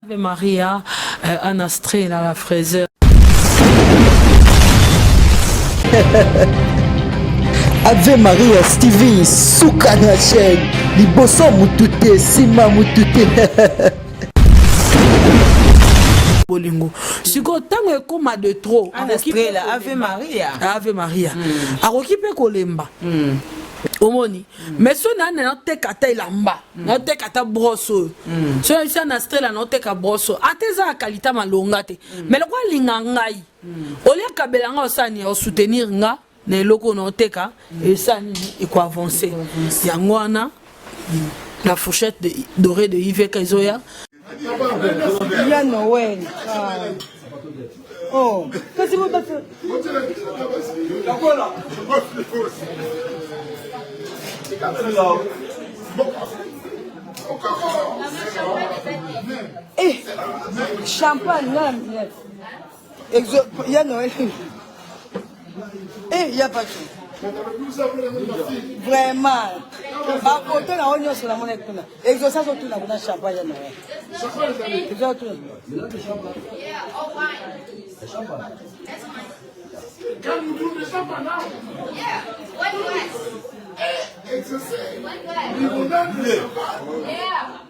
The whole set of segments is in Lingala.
Ave Maria, euh, Anna Strela, la fraiseur. Ave Maria Stevie suka na chaîne liboso mutu te nsima mutu te. Bolingo sikoyo ntango ekóma de trop Ave Maria Ave Maria hmm. akoki mpe kolemba hmm. omoni hmm. mais soki nani nateka ata elamba nateka ata brosse oyo soki nayebisa na strela naoteka brosse oyo ata eza ya kalite malonga te mais lokola alinga ngai olie akabela ngai osala nini osoutenir nga na eloko oyo naoteka esala nini ekoavance yango wana la fourchette de, dorée de ivk ezoya. Ya Noël. Ah. Oh, kasi bo bato. Eh, champagne nga Exo ya Noël. Eh, ya Pacho. Vraiment. Ba photo na oyo nyonso na mona kuna. Exo ça tuna kuna champagne ya Noël. Exo tuna. Can you do the champagne now? Yeah, one glass. Exaucé. One glass. Limonade de champagne. Yeah.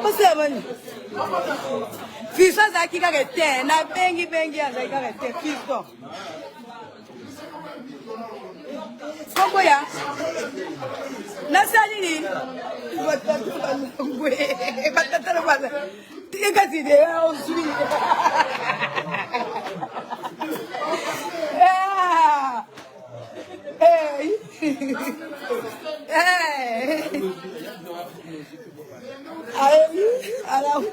Basala bani fiso azalaki kaka te nabengi bengi azalaki kaka te fiston kombo ya nasali nini batata na Tika kasi de ozwi. Hey. Hey. Ay, alamu.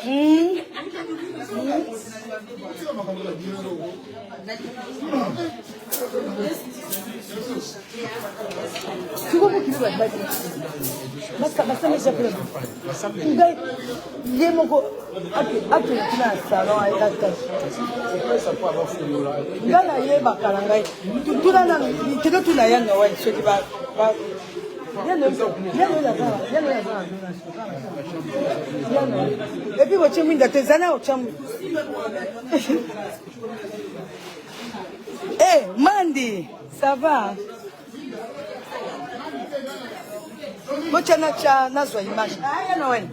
Mm. Sikoyo mokili bato bati basala kuna ngai ye moko akende kuna na salon ayekaka ngai nayebaka na ngai tuna nanu kende tuna ya noel soki epuis botie mwinda te ezali na otya Eh, Mandi, ça va? Botya natya nazwa image. Ah, ya Noël.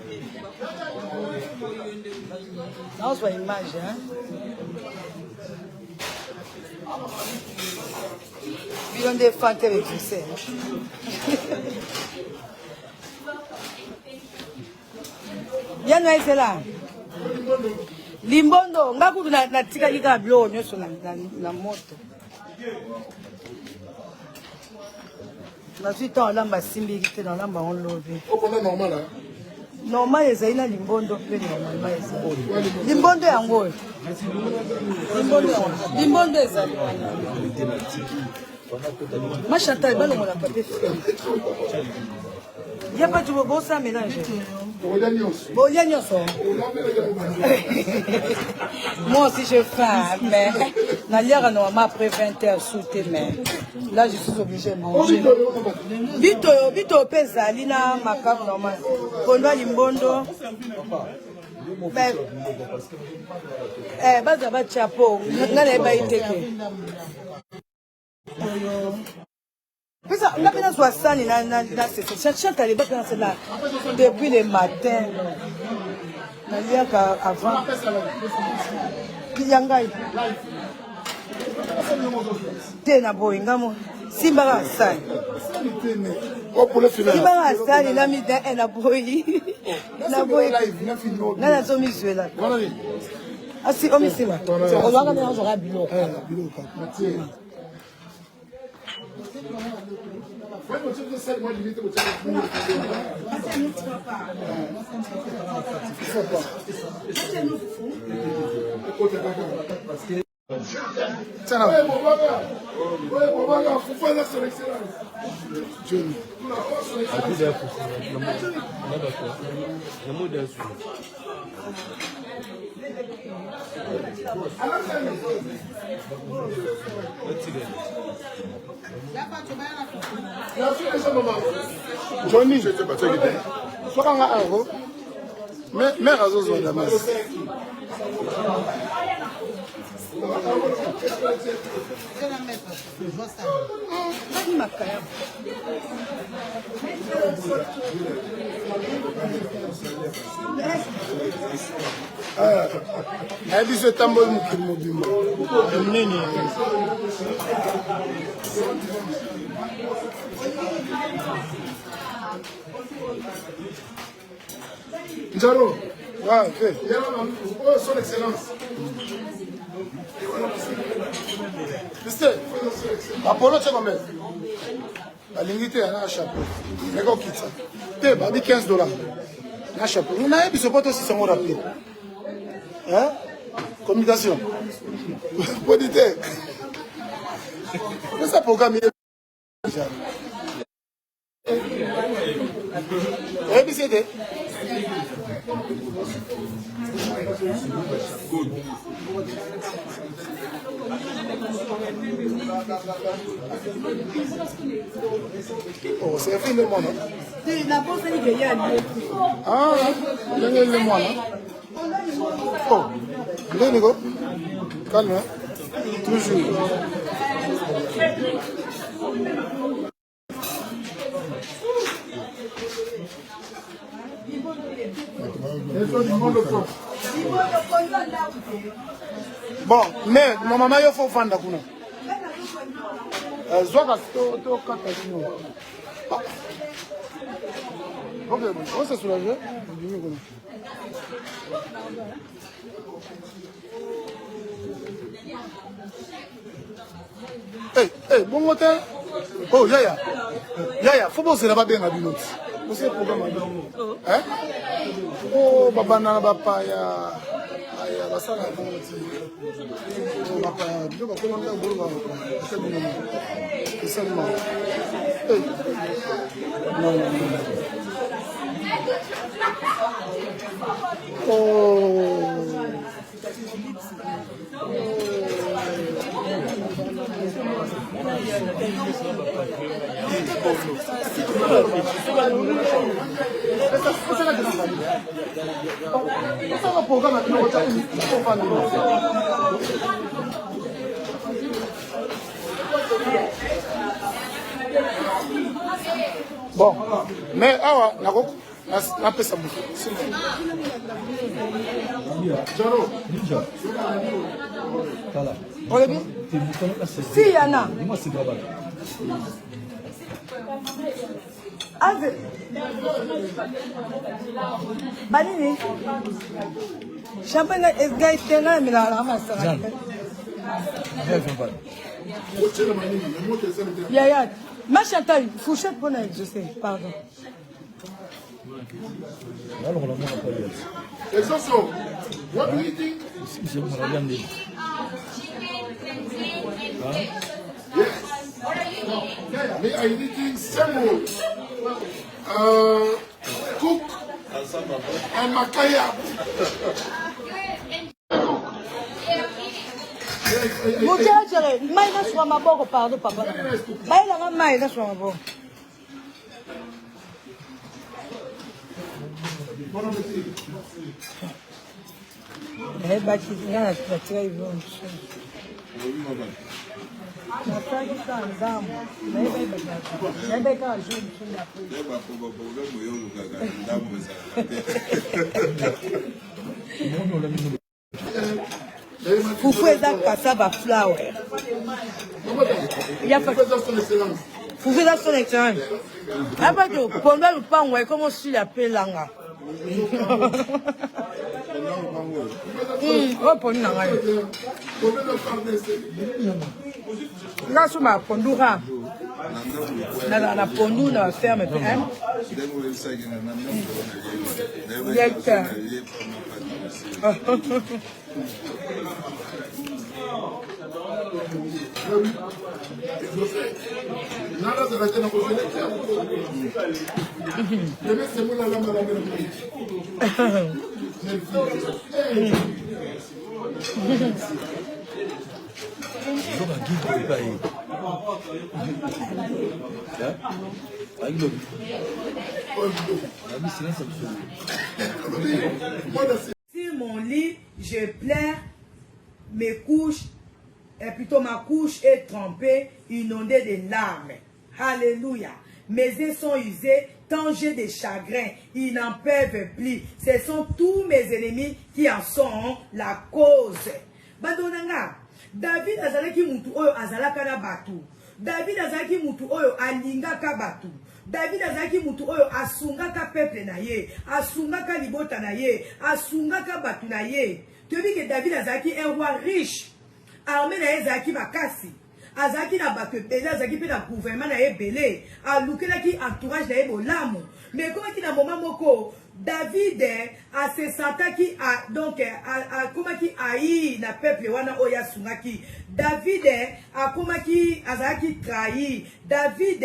Nazwa image, hein. Bino nde fante exaucé. Ya Noël zela. Limbondo, nga kutu natikaki kaka biloko nyonso na moto. Nazwi ntango olamba simbiki te, nalamba yango lobi. Normal ezali na limbondo mpe normalement ezali. Limbondo yango oyo. Limbondo yango. Limbondo ezali wana. Ma Chantal, balongola papier film. Ya bato bosa mélange. Bolia nyonso. Moi aussi je faim, mais naliaka normalement après 20 heures sous te mais là je suis obligé de manger. Bitoyo, bitoyo pe ezali na makaku normal. Pondu ya limbondo. Mais eh baza ba chapeau, nga nayeba ye te ke. Pesa nga pe nazwa sani na na na sese. Chantal ebaka na sena depuis le matin. Naliaka avant. Ya ngai. Te na boyi nga mo simbaka sani. Simbaka sani na mi eh, na boyi. Na boyi. Nga nazomizwela. Asi omisimba. Ozwaka nde nazwaka biloko. Johnny, soka nga awo mare azozwa damas nayebi biso etamboli mokili mobimba nini Njaro. Ah, ok. Oh, son excellence. Mister, Apollo c'est combien balingi te na chapeau meka okitisa te babi 15 dollars na chapeau nayebi biso po tosisa yango rapide communication podi te pesa programme oyebisi ete Oh, c'est vrai le mwana. Ah, ndenge le mwana. Oh, ndenge ko? Calme. Toujours. Bon, mais ma maman yo faut fanda kuna. Euh, zwaka to to kata kino. Ah. Ok, bon, on s'est soulagé. Obimi kuna. Hey, hey, bongo te. Oh, yaya. Yaya, faut bozela babenga bino ti. Bosala programme ya bino. Hein? Oh, babanda na bapaya. Aya, basala bongo ti. Oh, bapaya, bino bakoma kaka bolo ba bapaya. Esa bino. Esali mawa. Hey. Non, non, non. Oh. Bon, mais awa nako napesa moto olobi si yana ave banini champagne ngai te ngai namelaka nanga masanga yaya ma chantal fourchette mpona exaucé pardon Exoso, what do you think? Yes. Me, I eating semo, cook, and makaya. Mujajere, mai naswa maboko pardon papa. Bayelanga mai naswa maboko. Nayebaki nga natikali biloko mosusu nasalaki kaka ndambo nayebaki kaka jour mosusu Fufu eza cassava flour. Ya fufu eza son excellence. Apa to ponda lupango ekomo sila pelanga. Oyo pondu na ngai. Nga soma pondu rare. Nazala na pondu na ferme pe. Directeur. Sur mon lit, je pleure, mes couches, et plutôt ma couche est trempée, inondée de larmes. Alléluia. Mes yeux sont usés, tant j'ai des chagrins, ils n'en peuvent plus. Ce sont tous mes ennemis qui en sont la cause. Bandonanga, David azalaki mutu oyo azalaka na batu. David azalaki mutu oyo alingaka batu. David azalaki mutu oyo asungaka peuple na ye, asungaka libota na ye, asungaka batu na ye. Toyebi ke David azalaki un roi riche. Armée na ye ezalaki makasi. Azalaki na bato ebele, azalaki mpe na gouvernement na ye ebele, alukelaki entourage na ye bolamu. Mais ekomaki na moment moko David a se sentaki a, donc akomaki haï na peuple wana oyo asungaki. David akomaki azalaki trahi. David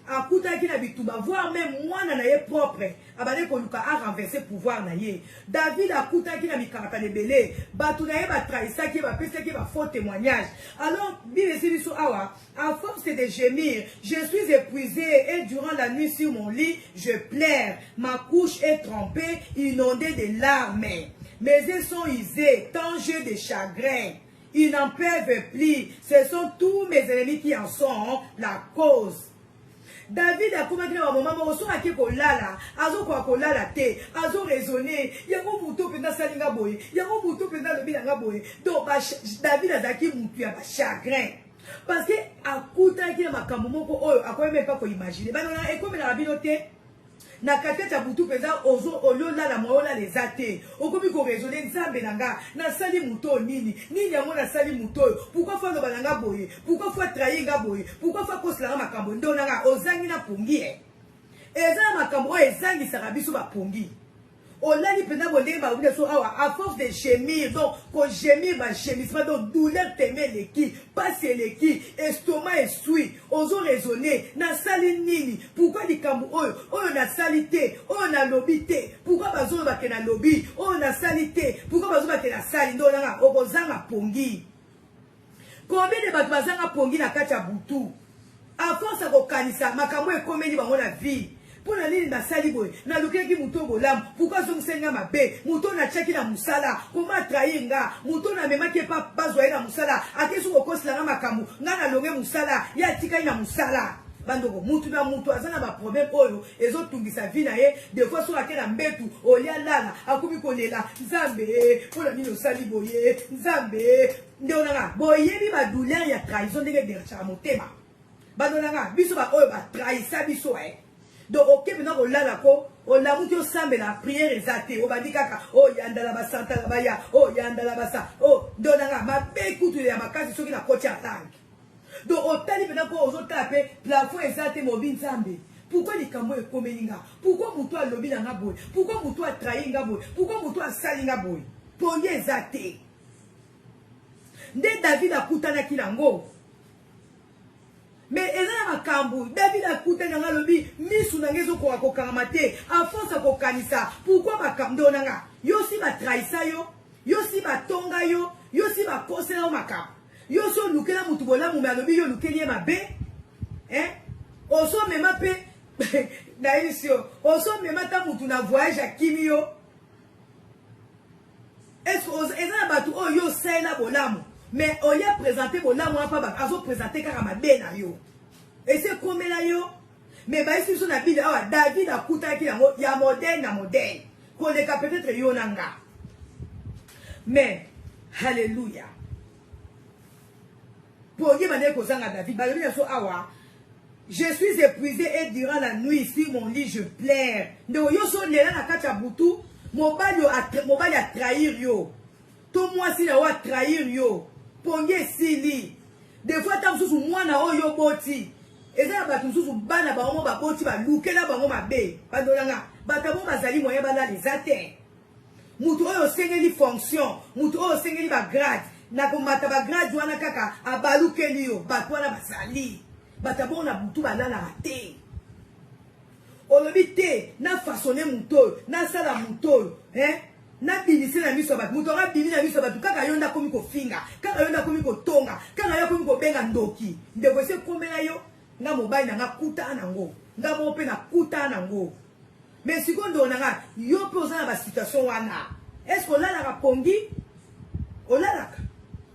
akutaki na bitumba voire même mwana na ye propre abandaki koluka a renverser pouvoir na ye. David akutaki na mikakatano ebele, bato na ye batrahisaki ye, bapesaki ye ba faux témoignages. Alors Bible esi biso awa, à force de gémir, je suis épuisé et durant la nuit sur mon lit, je pleure, ma couche est trempée, inondée de larmes. Mes yeux sont usés, tant j'ai de chagrin. Ils n'en peuvent plus. Ce sont tous mes ennemis qui en sont la cause. David akomaki na bamoma moko soki ake kolala azokoka kolala te azo raisonne yango moto mpenza asali nga boye yango moto mpenza alobi na nga boye donc David azalaki motu ya bachagrin parce que akutanaki na makambo moko oyo akoki meme pas koimagine banona ekomelaka bino te na katikati ya butu mpenza ozo ololala mwa olala eza te okomi koraisonne nzambe na nga nasali moto oyo nini nini yango nasali moto oyo pourquoi fo aloba na nga boye pourquoi fo atrahir nga boye pourquoi fo akosela nga makambo ndo na nga ozangi na pongi e eza na makambo oyo ezangisaka biso bapongi olali mpenza boye ndenge balobi na biso awa à force de gémir donc kogémir bagémissement donc douleur teme eleki mpasi eleki estomac esui ozo raisonne nasali nini pourquoi likambo oyo oyo nasali te oyo nalobi te pourquoi bazoloba ke nalobi oyo nasali te pourquoi bazoloba ke nasali nde olanga okozanga pongi Combien de bato bazanga pongi na kati ya butu à force ya kokanisa makambo ekomeli bango na vie mpo na nini nasali boye nalukelaki moto oyo bolamu pourkui azongiseli nga mabe moto oyo natiaki na mosala koma atrahir nga moto oyo namemaki epa bazwa ye na mosala akei soki kokosela nga makambo nga nalonge mosala ye atikali na mosala bandeko mutu na mutu aza na baproblème oyo ezotungisa vie na ye des fois soki ake na mbetu olia lala akomi kolela nzambe mpo na nini osali boye nzambe Ndeko na nga, boyebi ba douleur ya trahison ndenge ederchaka motema. Bando na nga, biso ba oyo ba trahisa biso eh. Donc oke mpenza kolala ko olamuki osambela prière eza te obandi kaka o oh, yandala basantala baya o oh, yandala basa o oh, ndeko na nga mabe kutu ya makasi soki nakoti ya langue donc otali mpenza ko ozotala mpe plafond eza te mobi nzambe pourquoi likambo ekomeli nga pourquoi moto alobi na nga boye pourquoi moto atrahi nga boye pourquoi moto asali nga boye pongi eza te nde David akutanaki nango mais eza na makambo David akutani yango alobi misu na ngai ezokoka kokangama te a force ya kokanisa pourquoi makambo ndeko na nga yo si batrahisa yo yo si batonga yo yo si bakosela yo makambo yo si olukela motu bolamu me alobi yo olukeli ye mabe eh? ozomema mpe nayebisi yo ozomema ata motu na voyage akimi yo Est-ce que eza na bato oyo yo osalela bolamu mais olie présente bolamu wana mpa azo présente kaka mabe na yo esi ekomela yo mais bayesi biso na bible awa david akutaki yango ya modèle na modèle koleka peut-être yo na nga mais halleluya pongi ebandaki kozanga david balobi na biso awa je suis épuisé et durant la nuit sur mon lit je pleure ndeko yo so lela na kati ya butu mobali mobali atrahir yo to mwasi na yo atrahir yo pongi esili des fois ata mosusu mwana oyo yo boti eza na bato mosusu bana bango mo baboti balukela bango mabe bandolanga bato yango bazali moyen balala eza te Mutu oyo osengeli fonction, mutu oyo osengeli ba grade, na komata ba grade wana kaka abalukeli yo. Bato wana bazali bato ya bongo na butu balalaka te. Olobi te na façonner mutu oyo, nasala mutu oyo, hein? Nabimisi na miso ya bato. Moto yango abimi na miso ya bato, kaka yo nde akomi kofinga, kaka yo nde akomi kotonga, kaka yo akomi kobenga ndoki. Ndeko, esi ekomela yo? Nga mobali na nga kutana nango, nga moko mpe nakutana nango. Mais sikoyo ndeko na nga, yo mpe oza na ba situation wana, est ce que olalaka pongi? Olalaka?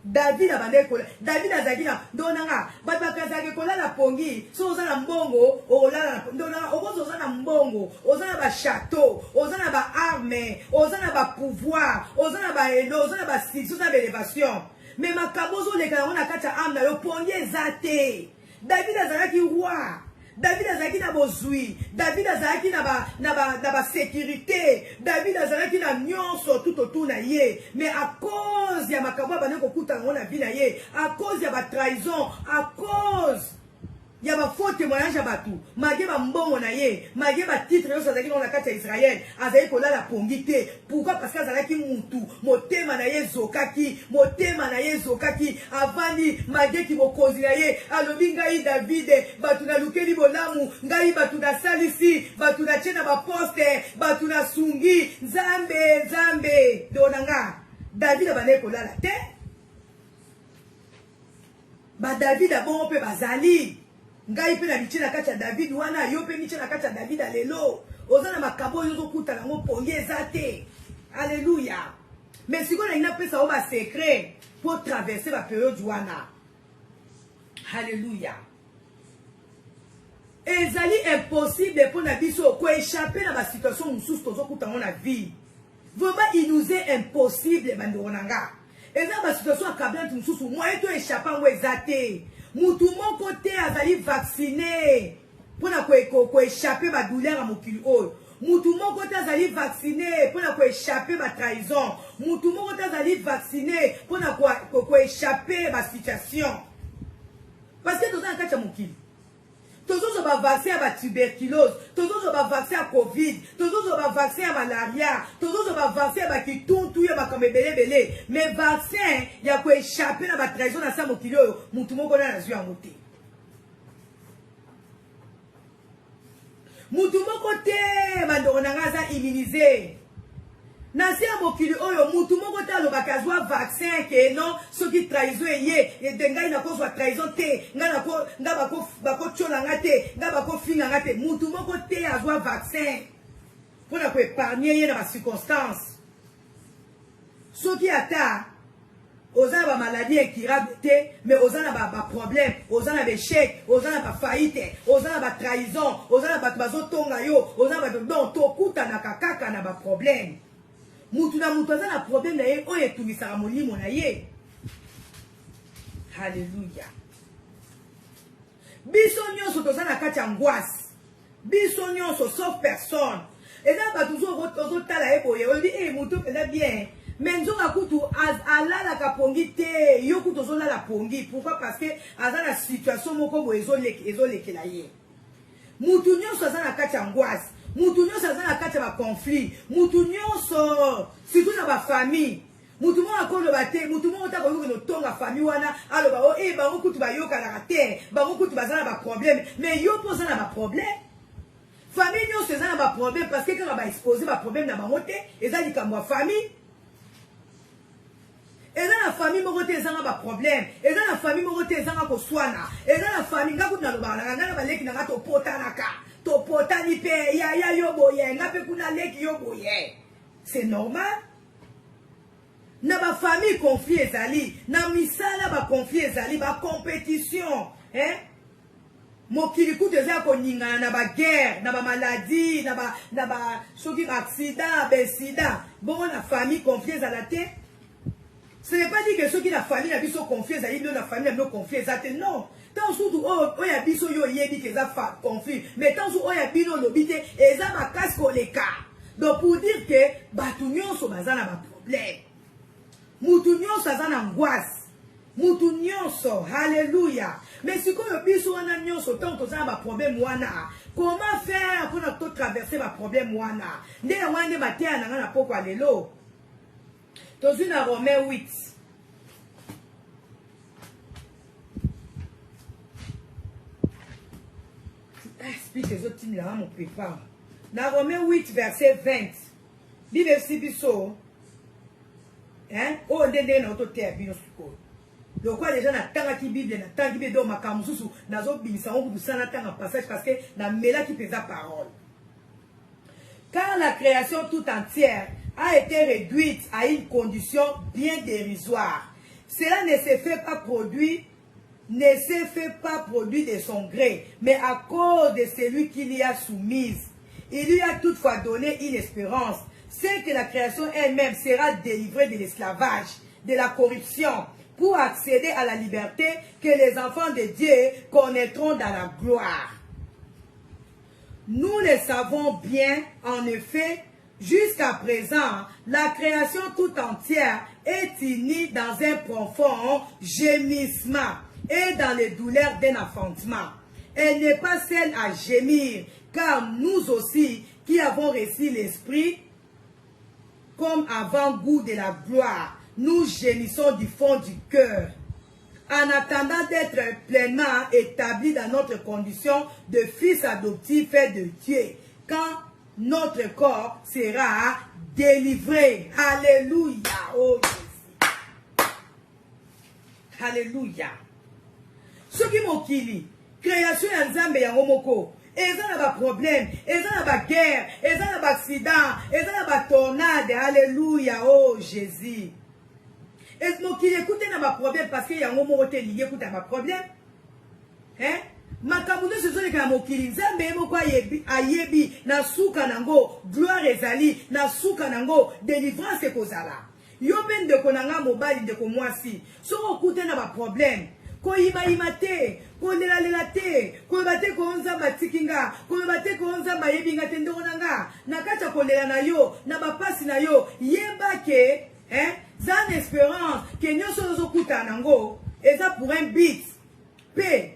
David abandaki kola, David azalaki na ndeko na nga, bato bakazalaka kolala pongi. Soki oza na mbongo okolala na ndeko na nga, okozi oza na mbongo, oza na ba chateau, oza na ba arme, oza na ba pouvoir, oza na ba elo, oza na ba succès, oza na ba elevation, mais makambo ozoleka yango na kati ya ame na yo, pongi eza te. David azalaki roi, David azalaki na bozwi, David azalaki na ba na ba na ba sécurité, David azalaki na nyonso tout autour na ye, mais à cause ya makambo abandaki kokutana yango na vie na ye, à cause ya ba trahison, à cause ya ba faux témoignage ya bato, malgré ba mbongo na ye, malgré ba titre nyonso azalaki nango na kati ya Israël, azalaki kolala pongi te. Pourquoi? Parce que azalaki mutu, motema na ye ezokaki, motema na ye ezokaki. Avandi malgré kimokonzi na ye, alobi ngai David, bato nalukeli bolamu, ngai bato nasalisi, bato natie na baposte, bato nasungi, Nzambe, Nzambe. Ndeko na nga, David abandaki kolala te. Ba David ya bongo mpe bazali. Ngai mpe na mitie na kati ya David wana, yo mpe mitie na kati ya David ya lelo. Oza na makabo oyo ozokutana yango, pongi eza te. Alléluia. Mais sikoyo nalingi napesa yo ba secret mpo traverser ba periode wana. Alléluia. Ezali impossible mpo na biso koéchapper na ba situation mosusu tozokuta yango na vie. Vraiment il nous est impossible bandeko na nga. Eza ba situation accablante mosusu moyen to échapper yango eza te. Mutu moko te azali vacciné mpona koéchapper ba douleur ya mokili oyo. Mutu moko te azali vacciné mpona koéchapper ba trahison. Mutu moko te azali vacciné mpona koéchapper ba situation. Parce que toza na kati ya mokili. Tozozwa ba vaccin ya ba tuberculose, tozozwa ba vaccin ya covid, tozozwa ba vaccin ya malaria, tozozwa ba vaccin ya ba kituntu, ya makambo ebele ebele, mais vaccin ya ko échapper na ba trahison na sa mokili oyo mutu moko nani azwi yango te. Mutu moko te bandeko na nga aza immunise na se ya mokili oyo. Mutu moko te alobaka azwa vaccin ke non, soki trahison eye ete ngai nakozwa trahison te, ngai ngai bakotiola nga te, ngai bakofinga nga te. Mutu moko te azwa vaccin mpona koépargne ye na bacirconstance. Soki ata oza na bamaladie incurable te, mais oza na baproblème, oza na baéchec, oza na bafaillite, oza na batrahison, oza na bato bazotonga yo, oza na bato, donc tokutanaka kaka na baproblème. Mutu na mutu aza na problème na ye oyo etungisaka molimo na ye. Halleluya. Biso nyonso toza na kati ya angoisse, biso nyonso sauf personne. Eza bato ozotala ye boye, oyebi e moto mpenza bien, mais nzoka kutu alalaka pongi te. Yo kutu ozolala pongi. Pourquoi? Parce que aza na situation moko boye ezolekela ye. Mutu nyonso aza na kati ya angoisse, mutu nyonso aza na kati ya baconflit, mutu nyonso, surtout na bafamille. Mutu moko akoloba te, mutu moko te akoki kokende otonga famille wana, aloba o e bango kutu bayokanaka te, bango kutu baza na baproblème. Mais yo mpo oza na baproblème. Famille nyonso eza na baproblème, parce que kaka baexpose baproblème na bango te, eza likambo ya famille. Eza na famille moko te ezanga baproblème, eza na famille moko te ezanga koswana, eza na famille. Nga kutu nalobaka nanga, ngai na baleki na nga topotanaka, topotani mpe yaya yo boye, nga mpe kuna leki yo boye, c'est normal. Na bafamille conflit ezali, na misala baconflit ezali, bacompétition, eh? Mokili kutu eza ya koningana na baguerre, na bamaladi, na ba soki baaccident, baincident. Bongo na famille conflit ezala te? Ce n'est pas dit que soki na famille na biso conflit ezali, bino na famille na bino conflit eza te. Non, ntango sutu oyo ya biso yo oyebi ke eza conflit, mais ntango sutu oyo ya bino olobi te eza makasi koleka. Donc pour dire que bato nyonso baza na baproblème, mutu nyonso aza na angoisse, mutu nyonso. Halleluya. Mais sikoyo biso wana nyonso, ntango toza na baproblème wana, comment faire mpona totraverse baproblème wana? Nde yango wana nde mateya na ngai na pokwa lelo. Tozwi na Romain 8. Ah, speech ezotindela nga mopepa. Na Romain 8 verset 20, Bible esi biso. Hein? Oyo nde ndenge na ototeya bino sikoyo. Lokola deja natangaki Bible, natangi Bible, donc makambo mosusu nazobimisa yango kutu sans natanga passage parce que namelaki mpenza parole. Car la création tout entière a été réduite à une condition bien dérisoire. Cela ne se fait pas produire ne s'est fait pas produit de son gré, mais à cause de celui qui l'y a soumise. Il lui a toutefois donné une espérance, c'est que la création elle-même sera délivrée de l'esclavage, de la corruption, pour accéder à la liberté que les enfants de Dieu connaîtront dans la gloire. Nous le savons bien, en effet, jusqu'à présent, la création tout entière est unie dans un profond gémissement et dans les douleurs d'un enfantement. Elle n'est pas celle à gémir, car nous aussi qui avons reçu l'Esprit comme avant-goût de la gloire, nous gémissons du fond du cœur en attendant d'être pleinement établis dans notre condition de fils adoptif de Dieu, quand notre corps sera délivré. Alléluia. Oh Jésus. Alléluia. Soki mokili, création ya Nzambe yango moko eza na ba problème, eza na ba guerre, eza na ba accident, eza na ba tornade. Alléluia. Oh Jésus. Mokili ekute na ba problème parce que yango moko te elingi ekuta na ba problème. Hein? Makambo nyonso ezoleka na mokili, Nzambe ye moko ayebi, ayebi na suka nango gloire ezali, na suka nango delivrance ekozala. Yo mpe ndeko na nga mobali, ndeko mwasi, soki okutani na ba problème, koyimayima te, kolelalela te, koloba te ko Nzambe atiki nga, koloba te ko Nzambe ayebi nga te. Ndeko na nga, na kati ya kolela na yo, na bapasi na yo, yeba ke hein, za na esperance ke nyonso oyo ozokutana nango eza pour un but pe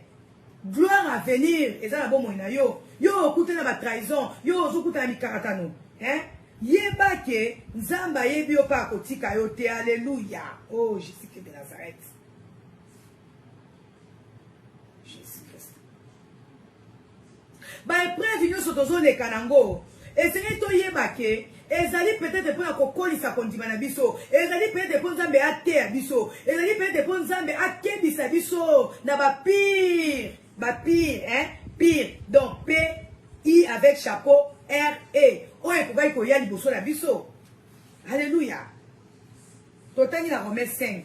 gloire à venir eza na bomoi na yo. Yo okutana na ba trahison, yo ozokutana mikakatano, hein? Yeba ke Nzambe ayebi yo mpe akotika yo te. Alléluia. Oh Jésus-Christ de Nazareth. Jésus-Christ. Ba épreuve nyonso tozoleka nango, esengeli toyeba ke ezali peut-être mpo na kokolisa kondima na biso, ezali peut-être mpo Nzambe ateya biso, ezali peut-être mpo Nzambe akebisa biso na ba pire, ba pire, hein, pire, donc P I avec chapeau R E oyo ekokaki koya liboso na biso. Alléluia. Totangi na Romains 5.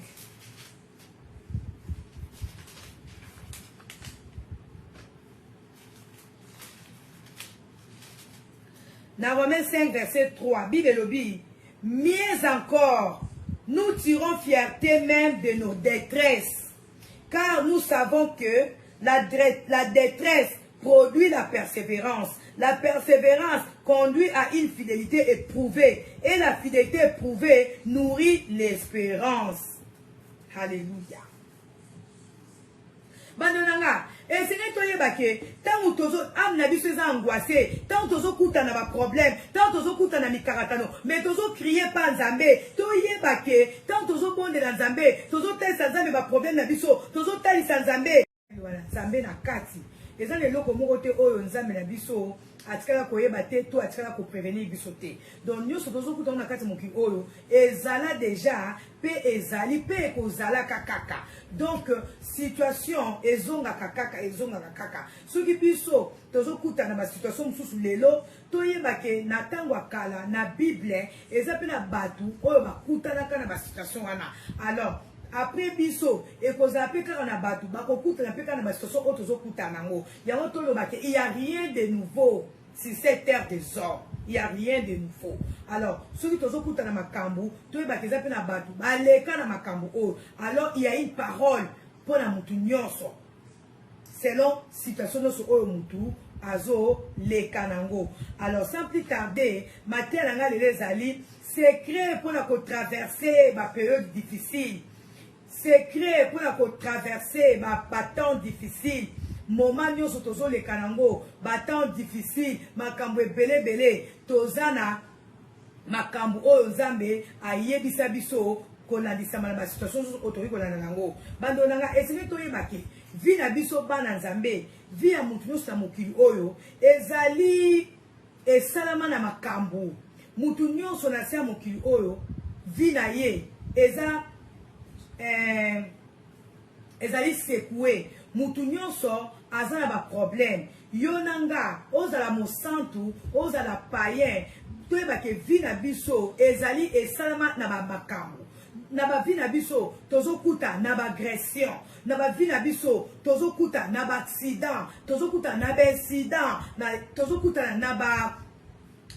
Na Romains 5 verset 3, Bible elobi, mieux encore, nous tirons fierté même de nos détresses, car nous savons que la, la détresse produit la persévérance. La persévérance conduit à une fidélité éprouvée. Et la fidélité éprouvée nourrit l'espérance. Alléluia. Bando na nga, esengeli toyeba ke ntango tozo ame na biso eza angoisse, ntango tozokutana ba problème, ntango tozokutana mikakatano, mais tozokrie pa Nzambe, toyeba ke ntango tozobondela Nzambe, tozotalisa Nzambe ba problème na biso, tozotalisa Nzambe wana Nzambe na kati. Eza na eloko moko te oyo Nzambe na biso atikala koyeba te to atikala koprevenir biso te. Donc nyonso tozokutana na kati mokili oyo ezala deja pe ezali pe ekozalaka kaka. Donc situation ezongaka kaka, ezongaka kaka. Soki biso tozokutana ba situation mosusu lelo, toyeba ke na ntango ya kala na Bible eza pe na bato oyo bakutanaka na ba situation wana. Alors après biso ekozala pe kaka na bato bakokutana pe kaka na ba situation oyo tozokutana nango. Yango toloba ke il y a rien de nouveau sur cette terre des hommes, il y a rien de nouveau. Alors soki tozokutana makambo, toyeba ke eza pe na bato baleka na makambo oyo. Alors il y a une parole mpo na mutu nyonso selon situation nyonso oyo mutu azoleka nango. Alors sans plus tarder, mateya na ngai lelo ezali secret mpo na kotraverse ba période difficile, secret mpo na kotraverse ba temps difficile. Moment nyonso tozoleka nango ba temps difficile, makambo ebele ebele, toza na makambo oyo Nzambe ayebisa biso kolandisama na ba situation nyonso oyo tokoki kolanda nango. Bandeko na ngai, esengeli toyeba ke vie na biso bana Nzambe, vie ya motu nyonso na mokili oyo ezali esalama na makambo. Motu nyonso na se ya mokili oyo vie na ye eza eh, ezali secoue. Mutu nyonso aza na baproblème. Yo na nga, ozala mosantu, ozala païen, toyeba ke vie na biso ezali esalama na bamakambo. Na ba vie na biso tozokuta na baagression, na ba vie na biso tozokuta na baaccident, tozokuta na baincident, tozokutana na ba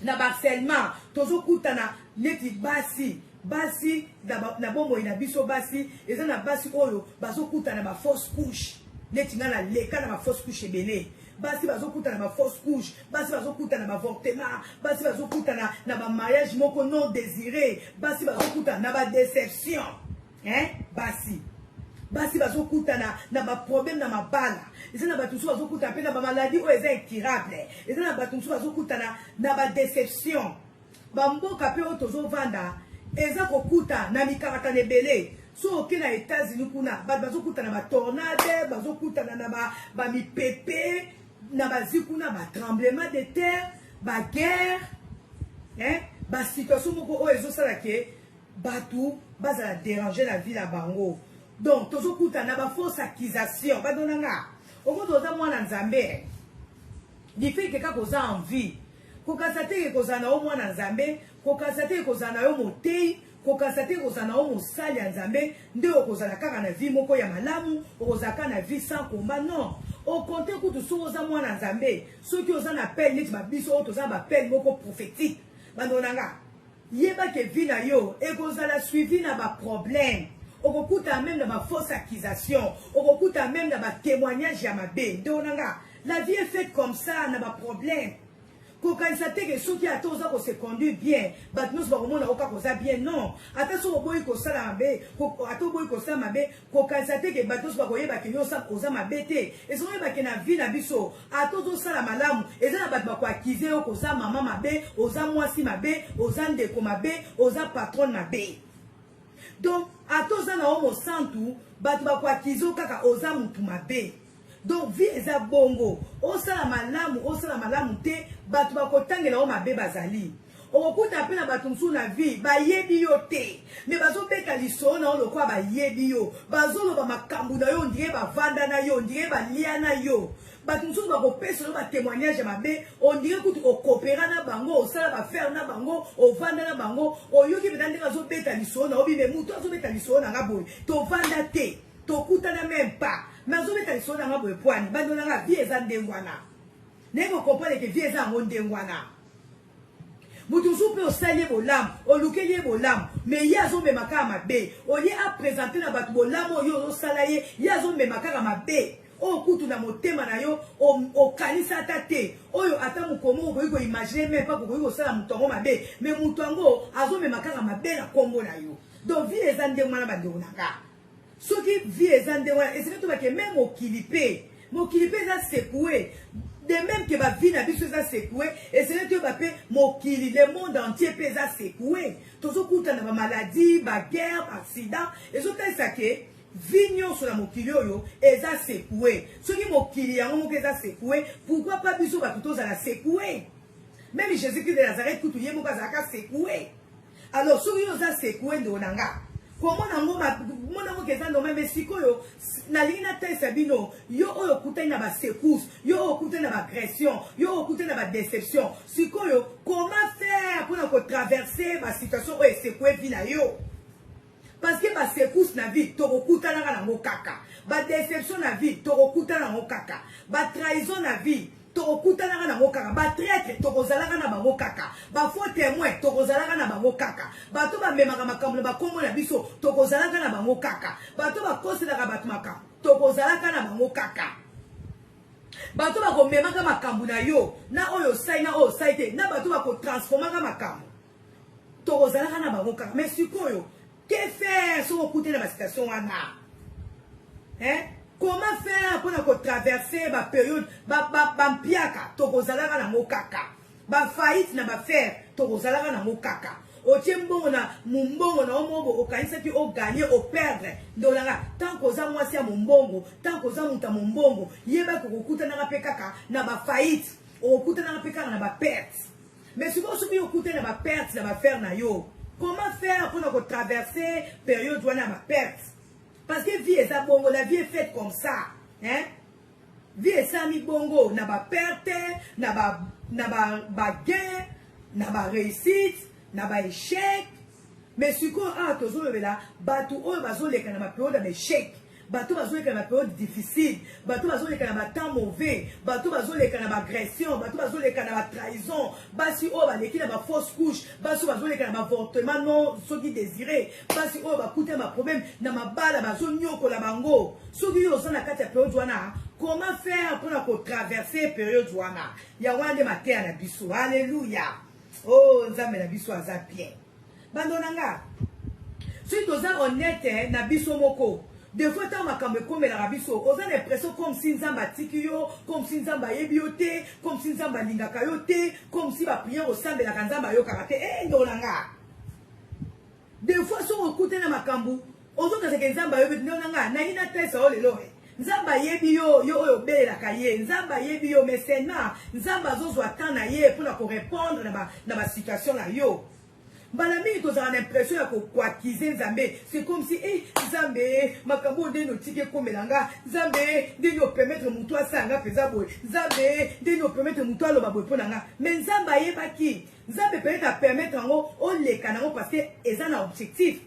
na baharcèlement, tozokutana neti basi basi na bomoi na biso. Basi, eza na basi oyo bazokutana ba fausse couche. Neti ngai naleka na ba fausse couche ebele. Basi bazokutana ba fausse couche, basi bazokutana ba avortement, basi bazokutana na bamariage moko non désiré, basi bazokutana na badéception, hein? Basi bazokutana na baproblème na mabala. Eza na bato mosusu bazokutana mpe na bamaladi oyo eza incurable. Eza na bato mosusu bazokutana na badéception. Bamboka mpe oyo tozovanda eza kokuta na mikakatano ebele. So oke na États-Unis kuna, bato bazokutana batornade, bazokutana na bamipepe na bazwi kuna, batremblement de terre, baguerre, hein? Basituation moko oyo ezosala ke bato bazala déranger na vie na bango. Donc tozokutana na bafausse accusation. Badonanga okoki oza mwana Nzambe, du fait ke kaka oza en vie, kokasa te ke kozala na yo mwana Nzambe, kokasa te kozala na yo motei, kokasa te kozala na yo mosali ya Nzambe nde okozala kaka na vie moko ya malamu, okozala kaka na vie sans combat. Non, au contraire kutu, soki oza mwana Nzambe, soki oza na appel neti babiso oyo toza na baappel moko prophétique, bandeko na nga, yeba ke vie na yo ekozala suivi na baproblème. Okokutana même na bafausse accusation, okokutana même na batémoignage ya mabe. Ndeko na nga, la vie est faite comme ça, na baproblème. Kokanisa te ke soki ata oza kose conduire bien, bato nyonso bakomona yo kaka oza bien. Non, ata soki oboyi kosala mabe, ata oboyi kosala mabe, kokanisa te ke bato nyonso bakoyeba ke yo oza mabe te. Ezongo oyeba ke na vie na biso, ata ozosala malamu, eza na bato bakoaccuser yo koza mama mabe, oza mwasi mabe, oza ndeko mabe, oza patronne mabe. Donc ata oza na yo mosantu, bato bakoaccuser yo kaka oza motu mabe. Donc vie eza bongo. Osala malamu, osala malamu te, bato bakotangela yo mabe. Bazali okokuta mpe na bato mosusu na vie, bayebi yo te, mais bazobeta lisolo na yo lokola bayebi yo, bazoloba makambo na yo on dirait bavanda na yo, on dirait balia na yo. Bato mosusu bakopesa yo batémoignage ya mabe, on dirait kutu okopera na bango, osala baaffaire na bango, ovanda na bango. Oyoki mpenza ndenge azobeta lisolo na yo bime motu azobeta lisolo na nga boye, tovanda te, tokutana même pas, mais azobeta lisolo na nga boye. Pwani bando na nga, vie eza ndenge wana. Ndenge kocomprendre ke vie eza yango ndenge wana. Moto mosusu mpe osali ye bolamu, olukeli ye bolamu, mais ye azomema kaka mabe. Olie aprésenter na bato bolamu oyo ozosala ye, ye azomema kaka mabe oyo kutu na motema na yo okanisa ata te, oyo ata mokomo okoki koimaginer même pas kokoki kosala moto yango mabe, mais moto yango azomema kaka mabe na nkombo na yo. Donc vie eza ndenge wana, bandeko na nga. Soki vie eza ndenge wana, esengeli tobake même mokili mpe, mokili mpe eza secoué. De même ke bavie na biso eza secoué, esengeli toyeba mpe mokili, le monde entier mpe eza secoué. Tozokutana bamaladie, baguerre, baaccident. Ezotalisa ke vie nyonso na mokili oyo eza secoué. Soki mokili yango moko eza secoué, pourquoi pas biso bato tozala secoué? Même Jésus Christ de Nazareth kutu, ye moko azalaka secoué. Alors soki yo oza secoué, ndeko na nga, komona yango, mona yango ke eza normal. Mais sikoyo nalingi natalisa bino, yo oyo okutani na basecousse, yo oyo okutani na baagression, yo oyo okutani na badéception, sikoyo comment faire mpona kotraverser basituation oyo esecouer vie na yo? Parce que basecousse na vie, tokokutanaka nango kaka. Badéception na vie, tokokutana nango kaka. Batrahison na vie, tokokutanaka nango kaka. Batraître, tokozalaka na bango kaka. Bafaux témoin, tokozalaka na bango kaka. Bato bamemaka makambo na bakombo na biso, tokozalaka na bango kaka. Bato bakoselaka bato makambo, tokozalaka na bango kaka. Bato bakomemaka makambo na yo, na oyo osali, na oyo osali te, na bato bakotransformaka makambo, tokozalaka na bango kaka. Mais sikoyo, que faire soki okutani na basituation wana, hein? Comment faire mpona kotraverser bapériode bampiaka? Tokozalaka nango kaka. Bafaillite na baaffaire, tokozalaka nango kaka. Otie mbongo na mombongo na yo moko, okanisaki ogagner, operdre. Ndolanga, tant koza mwasi ya mombongo, tant koza moto ya mombongo, yebaki okokutanaka mpe kaka na bafaillite, okokutanaka mpe kaka na baperte. Mais sikoyo soki okutani na baperte na baaffaire na yo, Comment faire mpona kotraverse période wana ya baperte? Parce que vie eza bongo, la vie est faite comme ça, hein? Vie esalami bongo na baperte, na ba na ba bagain, na baréussite, na baéchec. Mais sikoyo awa tozolobela bato oyo bazoleka na baperiode ya baéchec, bato bazoleka na baperiode difficile, bato bazoleka na batemps mauvais, bato bazoleka na baagression, bato bazoleka na batrahison, basi oyo baleki na bafausse couche, basi oyo bazoleka na baavortement non soki désiré, basi oyo bakuta baproblème na mabala, bazonyokola bango. Soki yo oza na kati ya periode wana, comment faire mpona kotraverse periode wana? Yango wana nde mateya na biso. Alleluya! O oh, Nzambe na biso aza bien. Bando na nga, soki toza honnête na biso moko, des fois ntango makambo ekomelaka biso, oza na impression comme si Nzambe atiki yo, comme si Nzambe ayebi yo te, comme si Nzambe alingaka yo te, comme si baprière osambelaka Nzambe ayokaka te. E ndeko na nga, des fois soki okutani na makambo, ozokasaka Nzambe ayebi. Ndeko na nga, nangi natesa yo lelo, Nzambe ayebi yo, yo oyo obelelaka ye. Nzambe ayebi yo, mais seulement Nzambe azozwa temps na ye mpona korépondre na basituation na yo. Mbala mingi tozalaka na impression ya koaccuser Nzambe. C'est comme si eh, Nzambe, makambo oyo ndeni otiki ekomela nga? Nzambe, ndeni opermettre motu asala nga mpenza boye? Nzambe, ndeni opermettre motu aloba boye mpo na nga? Mais Nzambe ayebaki. Nzambe peut-être apermettre yango oleka nango parce que eza na objectif.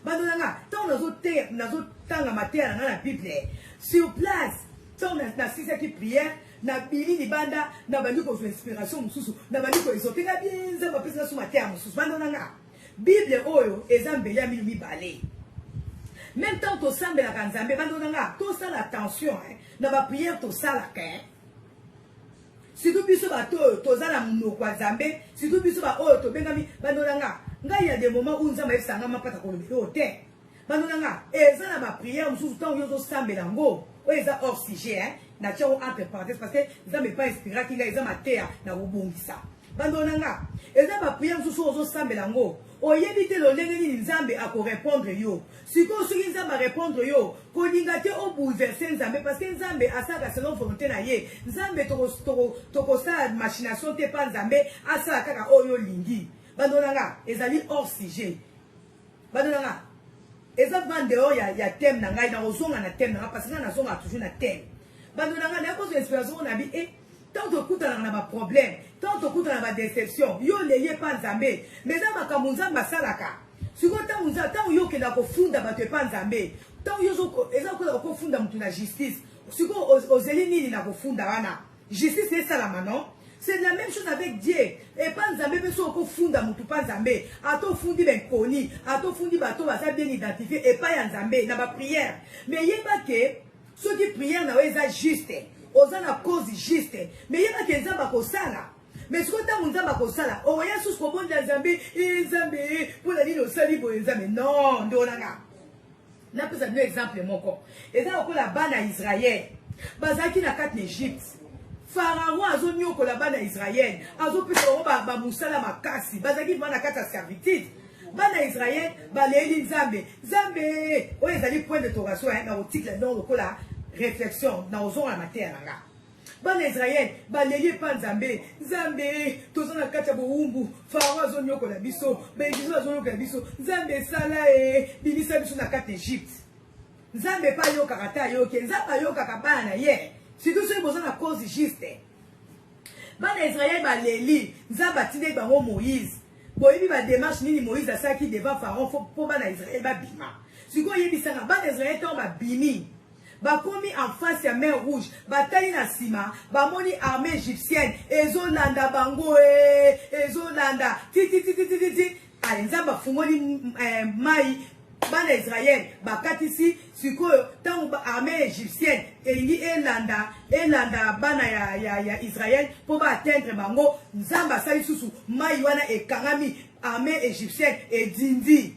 Bando na nga, ntango nazotanga mateya na nga na Bible sur place, ntango nasisaki prière, nabimi libanda, nabandi kozwa inspiration mosusu, nabandi koexhorte nga bien. Nzambe apesi nga so mateya mosusu. Bando na nga, Bible oyo eza mbeli ya mino mibale. Même ntango tosambelaka Nzambe, bando na nga, tosala attention na baprière tosalaka, surtout biso bato oyo toza na monoko ya Nzambe, surtout biso baoyo tobengami. Bando na nga, ngai ya des moments où Nzambe ayebisaka nga mapata kolobela oyo te. Bando na nga, eza na baprière mosusu, ntango yo ozosambela yango, oyo eza hors sujet, natia yango entre parenthèse parce que Nzambe epa inspiraki ngai, eza mateya na kobongisa. Bando na nga, eza baprière mosusu oyo ozosambela yango, oyebi te lolenge nini Nzambe akorépondre yo. Sikoyo soki Nzambe arépondre yo, kolinga te obouleverse Nzambe, parce que Nzambe asalaka selon volonté na ye. Nzambe, tokosala machination te mpa Nzambe asala kaka oyo olingi. Bando na nga, ezali hors sujet. Bando na nga, eza vraiment dehors ya thème na ngai. Nakozonga na thème na ngai parce que ngai nazongaka toujours na thème. Bando na ngai, naye kozwa inspiration na bi e ntango tokutanaka na baproblème, ntango tokutana na badéception, yo oleli epa Nzambe, mais eza makambo Nzambe asalaka. Sikoyo ntango ntango yo okendaka kofunda bato epa Nzambe, ntango yo eza kokola kofunda motu na justice, sikoyo ozeli nini na kofunda wana? Justice esalama, non? C'est la même chose avec Dieu. Epa Nzambe mpe, soki okofunda motu mpa Nzambe, ata ofundi benkoni, ata ofundi bato baza bien identifié epai ya Nzambe na baprière, mais yeba ke soki prière na yo eza juste, oza na cause juste, mais yeba ke Nzambe akosala. Mais sikoyo ntango Nzambe akosala, okoya susu kobondela Nzambe: e Nzambe, mpona nini osali boye, Nzambe? Non, ndeko na nga, napesa bino exemple moko. Eza lokola bana ya Israele bazalaki na kati na Egypte. Farao azonyokola bana ya Israele, azopesa bango bamosala makasi, bazalaki vraiment na kati ya servitude. Bana ya Israele baleli Nzambe: Nzambe. Oyo ezali point d'interrogation na kotikela bino lokola réflexion na kozonga na mateya na nga. Bana Israele baleli epa Nzambe: Nzambe, toza na kati ya bowumbu, Farao azonyokola biso, baegyptien bazonyokola biso, Nzambe esala e bimisa biso na kati ya Egypte. Nzambe epa ayokaka te, ayoki. Nzambe ayokaka bana na ye, surtout soki boza na cause juste. Bana Israele baleli, Nzambe atindeli bango Moïse. Boyebi badémarche nini Moïse asalaki devant Pharaon mpo bana Israele babima. Sikoyo oyebisanga, bana Israele ntango babimi, bakomi en face ya mer Rouge, batali na nsima, bamoni armée égyptienne ezolanda bango, e ezolanda titititititi. Ale, Nzambe afungoli mai, bana Israele bakatisi. Sikoyo ntango armée égyptienne elingi elanda bana ya Israele mpo baatteindre bango, Nzambe asali susu mai wana ekangami, armée égyptienne edindi.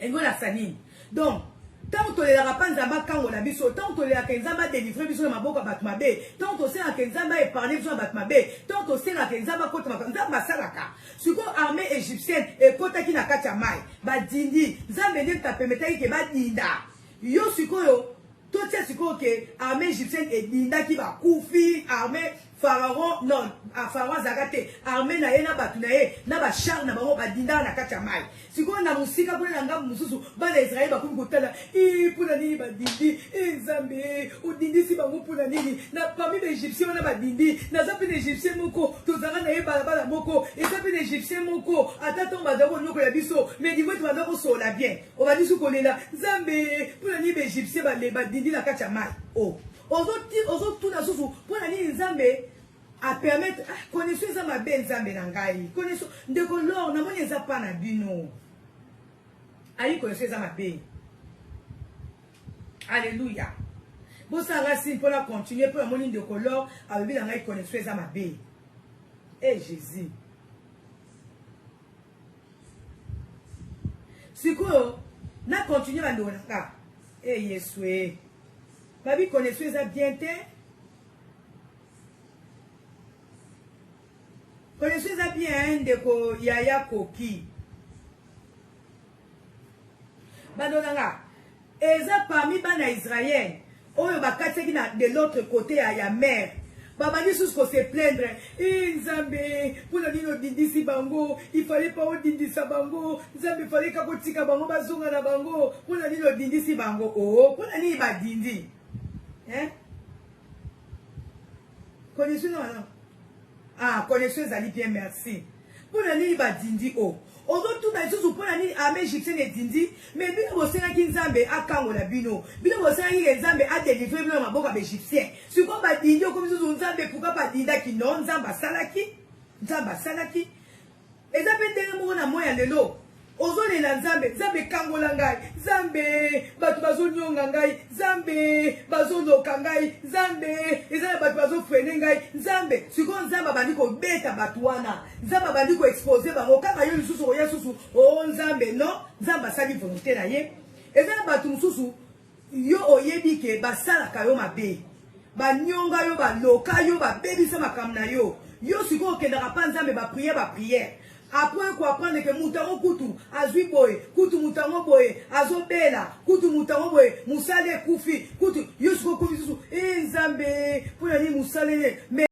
Elingi olakisa nini? Donc ntango tolelaka mpa Nzambe akangola biso, ntango tolelaka Nzambe adélivre biso na maboko ya bato mabe, ntango tosengaka Nzambe aépargne biso na bato mabe, ntango tosengaka Nzambe akota, Nzambe asalaka. Sikoyo armée égyptienne ekotaki na kati ya mai, badindi. Nzambe nde apermettaki ke badinda. Yo sikoyo totia sikoyo ke armée égyptienne edindaki, bakufi, armée. Pharaon non, ah, Pharaon azalaka te, armée na ye na bato na ye na ba char na bango badindaka na kati ya mai. Sikoyo na mosika kuna na ngambo mosusu, bana ya Israele bakomi kotala, ee, mpo na nini badindi? Ee Nzambe, odindisi bango mpo na nini? Na parmi ba Egyptien wana badindi, naza mpe na Egyptien moko tozalaka na ye balabala moko, eza mpe na Egyptien moko ata ntango bazali konyokola biso, mais du moins tobanda kosolola bien. Obandi su kolela, Nzambe, mpo na nini ba Egyptien badindi na kati ya mai? Oh. Ozotuna susu mpo na nini Nzambe a permettre ah, connexion eza mabe Nzambe na ngai connexion ndeko lor namoni eza pa na bino ayi connexion eza mabe alleluia bosala ngai signe mpo na continue mpo namoni ndeko lor alobi na ngai connexion eza mabe e eh, jésus sikoyo na continue bandeko na nga e eh, yesu e babi connexion eza bien te connexion eza bien ndeko yaya koki bando na nga eza parmi bana israel oyo bakatisaki na de l'autre côté ya, ya mer babandi susu kose plaindre e nzambe mpo na nini odindisi bango ifale pa odindisa bango nzambe ifale kaka otika bango bazonga na bango mpo na nini odindisi bango o oh, mpo na nini badindi eh? Connexion na wana. Ah, connexion ezali bien, merci. Mpo na nini badindi o? Ozotuna lisusu mpo na nini armée égyptienne edindi, mais bino bosengaki Nzambe akangola bino. Bino bosengaki ke Nzambe adelivre bino na maboko ya baegyptien. Sikoyo badindi okomi lisusu Nzambe pourquoi badindaki? Non, Nzambe asalaki. Nzambe asalaki. Eza pe ndenge moko na moi ya lelo. Ozolela Nzambe, Nzambe kangola ngai, Nzambe bato bazonyonga ngai, Nzambe bazoloka ngai, Nzambe eza na bato bazofrene ngai, Nzambe. Sikoyo Nzambe abandi kobeta bato wana, Nzambe abandi koexpose bango, kaka yo lisusu okoya susu, o oh, Nzambe non, Nzambe asali volonté na ye. Eza na bato mosusu Yo oyebi ke basalaka yo mabe, banyonga yo, baloka yo, babebisa makambo na yo. Yo sikoyo okendaka pa Nzambe ba prière ba prière. Après ko apprendre que moto yango kutu azwi boye, kutu moto yango boye azobela, kutu moto yango boye mosala ekufi, kutu yo sikoyo okomi susu, eh Nzambe, mpo na nini mosala eye? Mais.